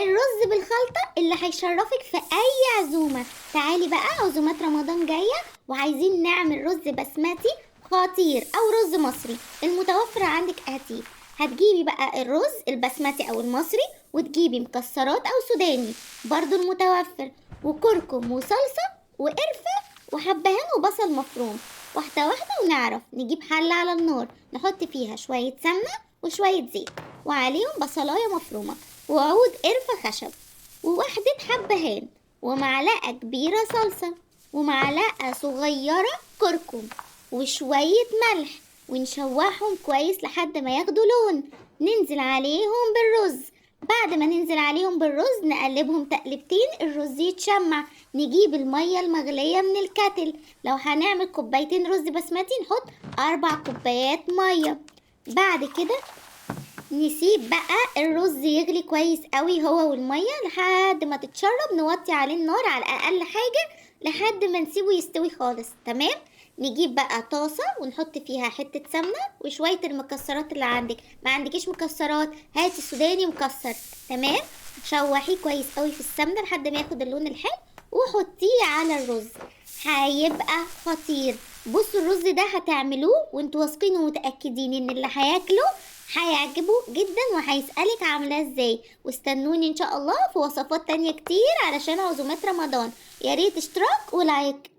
الرز بالخلطة اللي هيشرفك في أي عزومة. تعالي بقى، عزومات رمضان جاية وعايزين نعمل رز بسمتي خطير أو رز مصري، المتوفر عندك هاتيه. هتجيبي بقى الرز البسمتي أو المصري، وتجيبي مكسرات أو سوداني برضو المتوفر، وكركم وصلصة وقرفة وحبهان وبصل مفروم. واحدة واحدة ونعرف نجيب حلة على النار نحط فيها شوية سمنة وشوية زيت، وعليهم بصلاية مفرومة وعود قرفة خشب ووحدة حبهان ومعلقة كبيرة صلصة ومعلقة صغيرة كركم وشوية ملح، ونشوحهم كويس لحد ما ياخدوا لون. ننزل عليهم بالرز. بعد ما ننزل عليهم بالرز نقلبهم تقلبتين، الرز يتشمع. نجيب المية المغلية من الكتل، لو هنعمل كوبايتين رز بسمتي نحط 4 كوبايات مية. بعد كده نسيب بقى الرز يغلي كويس قوي هو والمية لحد ما تتشرب، نوطي عليه النار على اقل حاجة لحد ما نسيبه يستوي خالص. تمام. نجيب بقى طاسة ونحط فيها حتة سمنة وشوية المكسرات اللي عندك. ما عندكيش مكسرات هاتي سوداني مكسر. تمام. شوحيه كويس قوي في السمنة لحد ما ياخد اللون الحلو وحطيه على الرز، هيبقى خطير. بصوا الرز ده هتعملوه وانتوا واثقين ومتأكدين ان اللي هياكله هيعجبه جدا وهيسألك عاملاه ازاي. واستنوني ان شاء الله في وصفات تانية كتير علشان عزومات رمضان. يا ريت اشتراك ولايك.